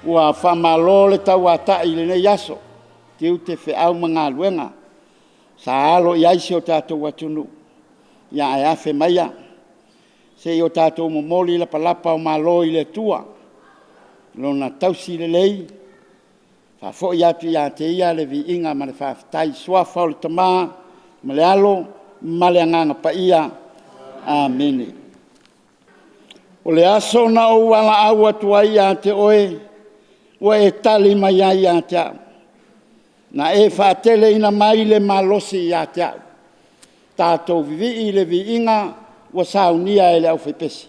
Ua faamalo le tauatai i lenei aso, tiute, feau ma galuega sa alo i ai si o tatou atunuu, ae afe maia se i o tatou momoli lapalapa o malo i le Atua i Lona tausi lelei, faafoi atu ia te Ia le viiga ma le faafetai. I le Suafa o le Tama ma le Alo ma le Agaga Paia. Amene. O le aso na ou valaau atu ai ia te oe, ua e tali mai ai ia te au, na e faateleina mai le malosi ia te au. Tatou vivii i le viiga ua saunia e le aufaipese.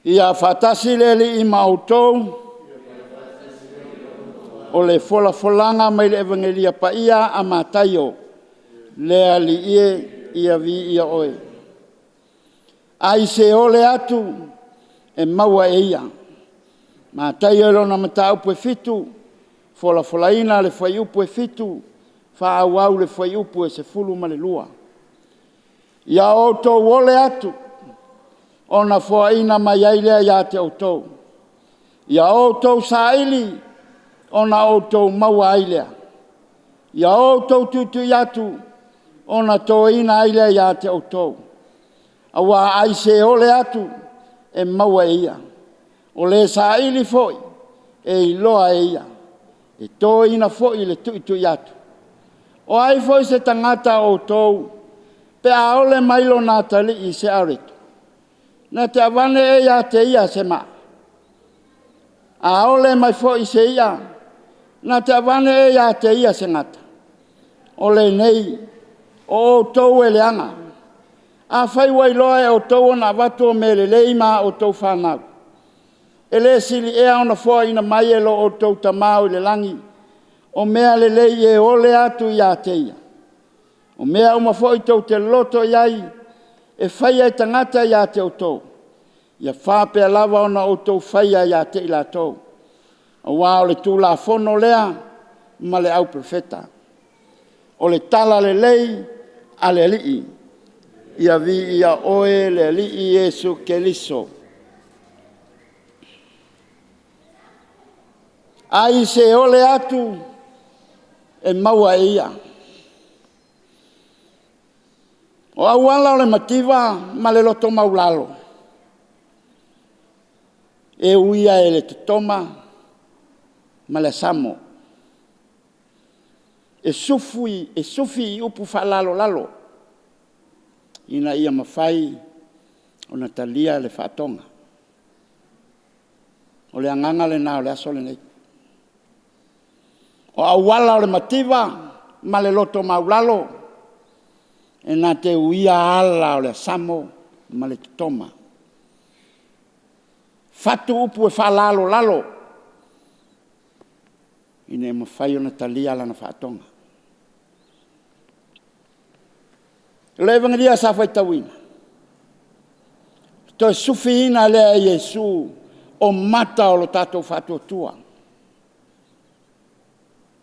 Ia faatasi le Alii ma outou. O le folafolaga mai le Evagelia Paia a Mataio. Le Alii e, ia viia Oe. Ai se ole atu e maua e ia. Mataio i lona mataupu e 7, folafolaina le fuaiupu e 7, faaauau i le fuaiupu e 12. Ia outou ole atu, ona foaina mai ai lea ia te outou. Ia outou saili, ona outou maua ai lea. Ia outou tuitui atu, ona toina ai lea ia te outou. Aua ai se ole atu e maua e ia. O le saili foi, e iloa e ia. E toina foi le tuitui atu. O ai foi se tagata o outou, pe a ole mai lona atalii i se areto, na te avane ea ia te ia se maa? A ole mai foi se i'a, na te avane ea ia te ia se gata? O lenei, o outou e leaga. Afai ua iloa e outou ona avatu o mea lelei ma a outou fanau, e le sili ea ona foaina mai e lo outou Tama oi le lagi o mea lelei i e ole atu ia te Ia? O mea uma foi tou te loto i ai e faia e tagata ia te outou, ia faapea lava ona outou faia ia te i latou. Aua o le Tulafono lea ma le Auprofeta. O le Tala Lelei a le Alii. Ia viia oe le Alii Iesu Keriso. Ai se ole atu e maua e ia. O auala o le mativa ma le loto maualalo, e uia e le totoma ma le asamo. E sufi i upu faalalolalo ina ia mafai ona talia le faatoga. O le agaga lena o le aso lenei. O auala o le mativa ma le loto maualalo, e na te uia ala o le asamo ma le totoma. Fatu upu e faalalolalo ina ia mafai ona talia lana faatoga. O le Evangeli sa faitauina, toe sufiina lea e Iesu o mata o le tatou faatuatua,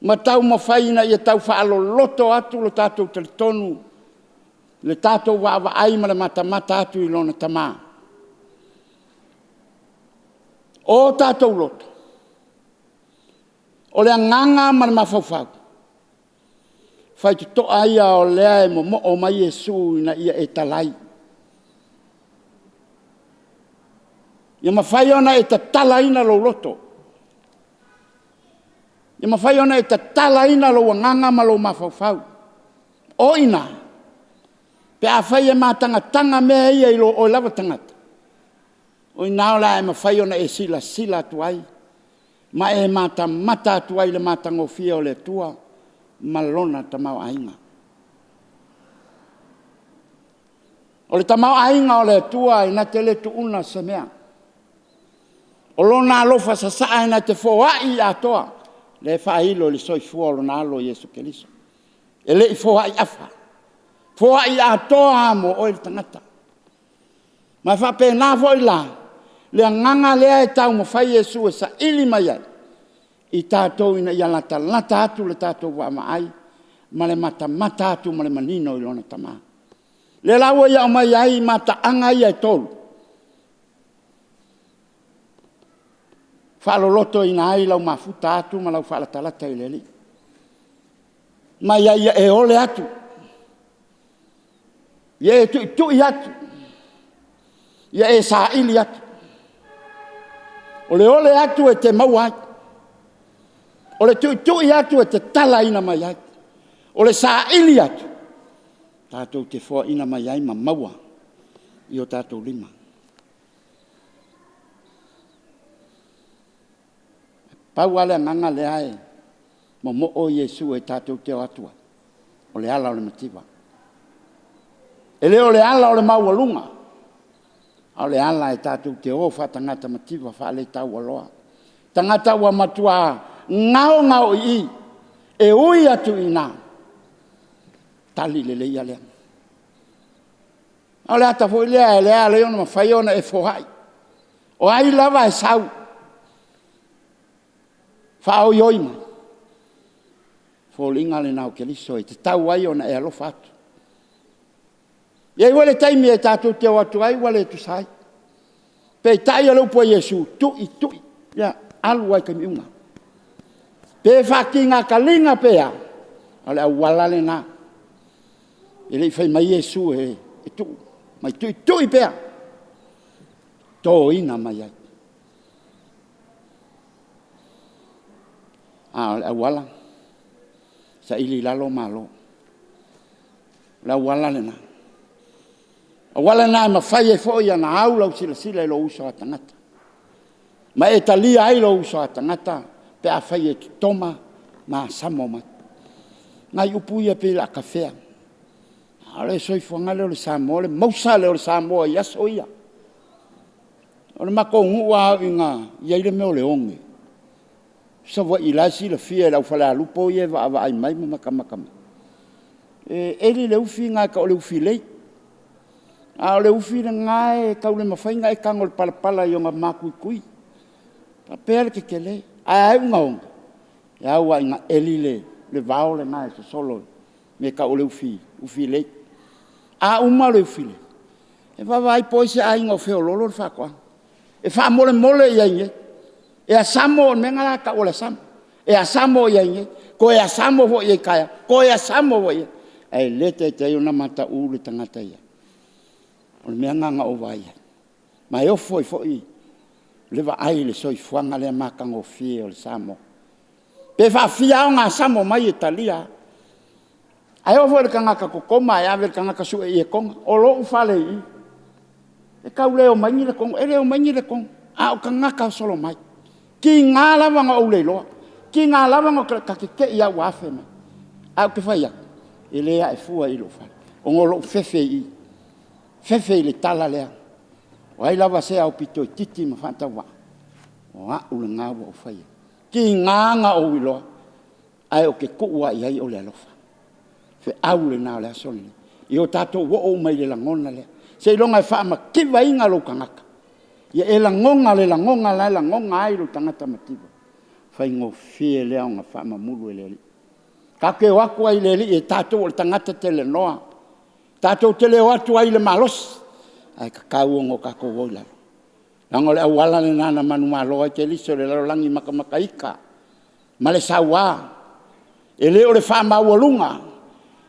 ma taumafai ina ia tau faaloloto atu lo tatou talitonu, le tatou vaavaai ma le matamata atu i lona Tama. O tatou loto, o le agaga ma le mafaufau, faitotoa ia o lea e momoo mai Iesu ina ia e talai. Ia mafai ona e tatalaina lou loto, ia mafai ona e tatalaina lou agaga ma lou mafaufau. O i ina pe afai e matagataga mea ia i lou oe lava tagata, o i ina o le a mafai ona e silasila atu ai ma e matamata atu ai i le matagofie o le Atua ma Lona tamaoaiga. O le tamaoaiga o le Atua e na te le tuua se mea. O Lona alofa sasaa e na te foai atoa, lea e faailo i le soifua o Lona Alo o Iesu Keriso. E le i foai afa, foai atoa lava mo oe le tagata. Ma e faapena foi la le agaga lea e taumafai Iesu e saili mai ai, i tatou ina ia latalata atu le tatou vaavaai ma le matamata atu ma le manino i lona Tama. O lea la ua ia aumai ai mataaga ia e tolu, faalolotoina ai lau mafuta atu ma lau faalatalata i le Alii. Ma ia e ole atu, ia e tuitui atu, ia e saili atu. O le ole atu e te maua ai, o le tuitui atu e te tatalaina mai ai, o le saili atu, tatou te foaina mai ai ma maua i o tatou lima. E pau lava le agaga lea e momoo Iesu e tatou te o atu ai, o le ala o le mativa. E le o le ala o le maualuga, a o le ala e tatou te o faatagata mativa faaletaualoa. Tagata ua matua gaogaoi'i, e ui atu i ina, tali lelei lea. A o le ata foi lea o lea e ala ai ona mafai ona e foai. O ai lava e sau, faaoioi mai, o foliga lena o Keriso e tatau ai ona e alofa atu. E i ai foi le taimi e tatou te o atu ai ua le tusa ai, peitai o le upu a Iesu, tui tui, ia alu lava i taimi uma. Pe faatiga taliga pe a, o le auala lena. E le i fai mai Iesu e tuu, fai mai tuitui pea, toina mai ai. A o le auala, saili i lalo Malo. O le auala lena. O le auala lena e mafai ai foi ona au lau silasila i lou uso a tagata, ma e talia ai lou uso a tagata pe afai e te toma ma asamo mai. O nai upu ia pei o le a tafea, a o le soifuaga lea o le Samoa, o le mausa lea o le Samoa i aso ia. O le matou nuu a oo ina i ai le mea o le oge, Savaii o la e silafia e le aufalealupo ia e vaavaai mai ma matamata mai, e eli le ufi lena e tau o le ufi lei. A o le ufi lena e tau le mafai ona e tago i le palapala i ona matuitui, faapea le tetele. Ae a iu ina oge, e au lava ina eli le vao lena e sosolo, le mea e tau o le ufi lei. A uma le ufi lei, e vaavaai po o ai se aiga o feoloolo le faatoaga, e faamolemole i ai nei. E asamo, o le mea lena e tau o le asamo. E asamo i ai nei, toe asamo foi i ai taeao, toe asamo foi i ai. Ae le taitai ona matau le tagata ia. O le mea lena na ou vaai ai, ma e ofo ai foi le vaai i le soifuaga lea matagofie o le Samoa. Pe faafia lava ona asamo mai, e talia lava. Ae oo foi i le tagata totoma ae ave i le tagata sue ietoga. O lou fale i i, e tau le omai ni letogo, e le omai ni letogo, a o tagata e sosolo mai. E tiga lava ona ou le iloa, tiga lava ona ta te te i lava ua afe mai. Ae ou te fai atu, e le ae fua i lou fale, ona o lou fefe i i, fefe i le tala lea, o ai lava se aupito itiiti ma faatauvaa, o au lena ua ou faia. E tiga ona ou iloa, ae ou te tuu lava i ai o le alofa. O le feau lena o le aso lenei, ia o tatou oo uma i le lagona lea, seiloga e faamativaina lou tagata, ia e lagona le lagona la e lagona ai lou tagata mativa, ona faigofie lea ona faamamulu e le Alii. Tatou te o atu ai i le Alii o tatou o le tagata talanoa, tatou te le o atu ai i le malosi, ae tatau ona tatou o i lalo, leaga o le auala lena na manumalo ai Keriso i le lalolagi matamata ita ma le saua. E le o le faamaualuga,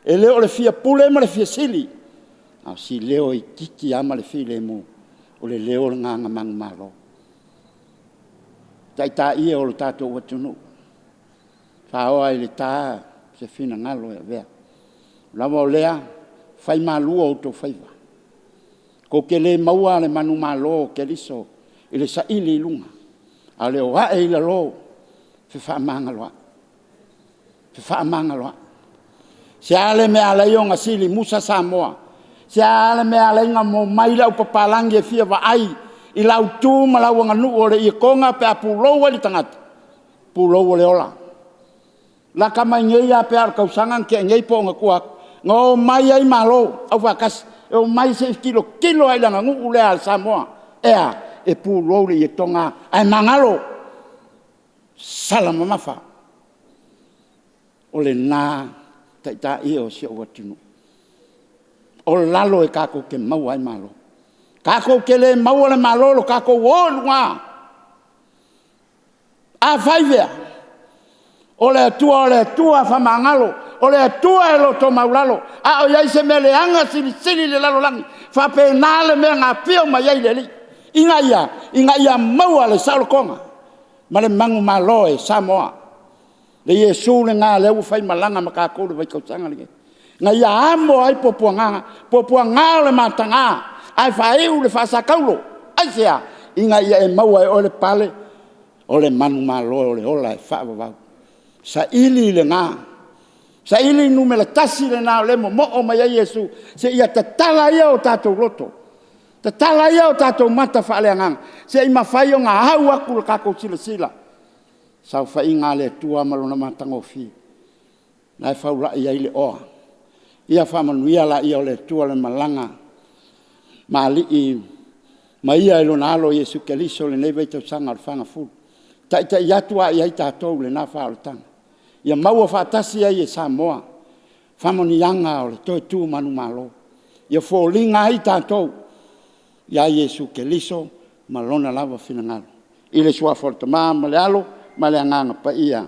e le o le fia pule ma le fia sili, a o si leo e itiiti lava ma le filemu, o le leo lena na manumalo. Taitai e o le tatou atunuu, faoa i le ta se finagalo e avea. Ua lava lea, fai malu outou faiva, tou te le maua le manumalo o Keriso i le saili i luga, a o le o ae i lalo, fefaamagaloai, fefaamagaloai. O le a le mea e ala ai ona sili musa Samoa? O le a le mea e ala ai ona omai le aupapalagi e fia vaai i lau tu ma lau aganuu o le ietoga pe a pulou ai le tagata? Pulou o le ola. Lata mai nei lava pe a o le tausaga na tea nei po o ona tua atu, na omai ai Malo Aufaatasi e omai se i tilotilo lava i le aganuu lea a le Samoa. E a? E pulou le ietoga ae magalo, sala mamafa. O lena Taitai e o si ou atunuu, o lalo e tatou te maua ai malo. Tatou te le maua le malo i lo tatou o i luga. A fai o fea? O le Atua o le Atua faamagalo, o le Atua e loto maualalo. A o i ai se mea leaga silisili i le lalolagi, e faapena le mea na afio mai ai le Alii, ina ia a? Ina ia maua le saolotoga ma le manumalo e Samoa. O le Iesu lena o lea ua faimalaga ma tatou i le vaitausaga lenei, na ia amo ai puapuaga, puapuaga o le mataga ae faaiu i le faasataulo. Aisea? Ina ia e maua e oe le pale o le manumalo o le ola e faavavau. Saili lena, saili le numera tasi lena o lea e momoo mai ai Iesu, seia tatala ia o tatou loto, tatala ia o tatou mata faaleagaga, se i mafai ona au atu le tatou silasila Saofaiga a le Atua ma Lona matagofie, la e faulai ai le oa. Ia faamanuia laia o le Atua i le malaga ma alii ma ia i Lona Alo Iesu Keriso i lenei vaitausaga o le Paga Fulu. Taitai atu lava i ai tatou i lena faaolataga, ia maua faatasi ai e Samoa faamanuiaga o le toe tu manumalo. Ia foliga ai tatou ia Iesu Keriso ma Lona lava finagalo. I le Suafa o le Tama ma le Alo ma le Agaga Paia.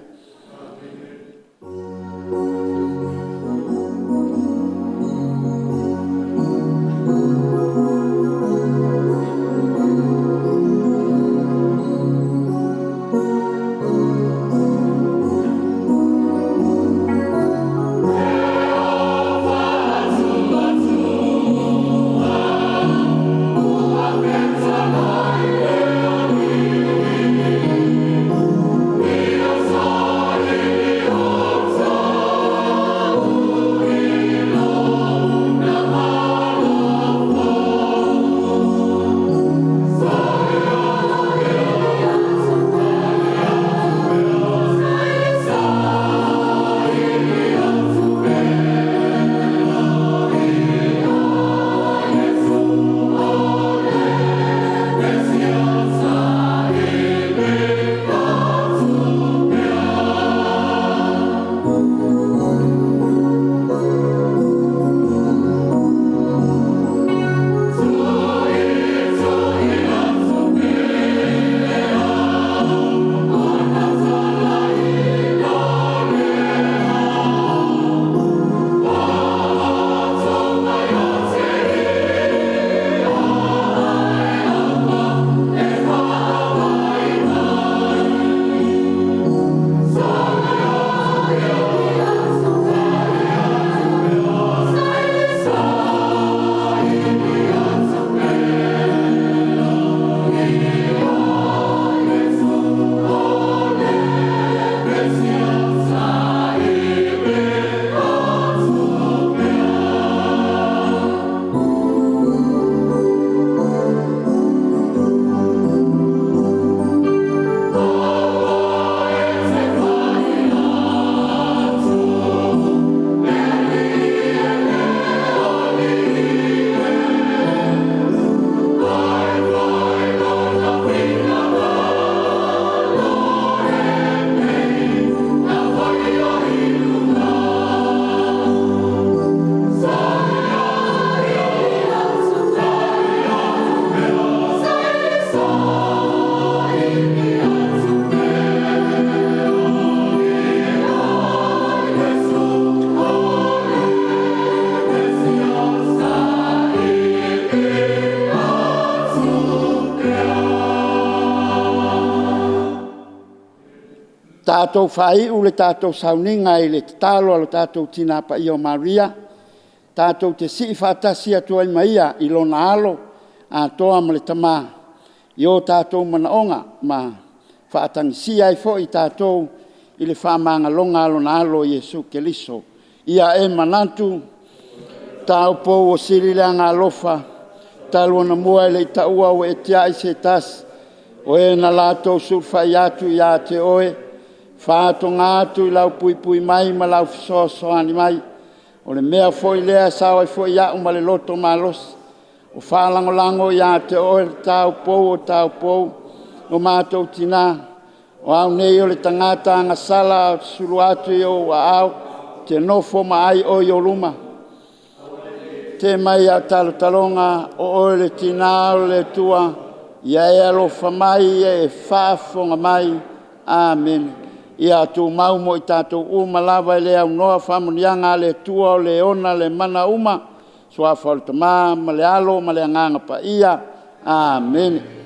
Tatou faaiu le tatou sauniga i le tatalo a lo tatou Tina Paia o Maria, tatou te sii faatasi atu ai ma ia i Lona Alo atoa ma le Tama i o tatou manaoga ma faatagisia ai foi tatou i le faamagaloga a Lona Alo o Iesu Keriso. Ia e manatu, taupou ua sili le Agaalofa, talu anamua e le i taua ua e tiai se tasi o e na latou sulufai atu ia te Oe, fatoga atu i lau puipui mai ma lau fesoasoani mai. O le mea foi lea e sao ai foi au ma le loto malosi, ua faalagolago ia te Oe le taupou o taupou, lo matou Tina. O au nei o le tagata agasala ou te sulu atu i Ou aao, ou te nofo ma ai Oe i ou luma. Te mai au talotaloga o Oe le Tina o le Atua, ia e alofa mai, ia e faafofoga mai. Amene. Ia tumau mo i tatou uma lava e le aunoa faamanuiaga a le Atua o le ona le mana uma, i le Suafa o le Tama ma le Alo ma le Agaga Paia. Amene.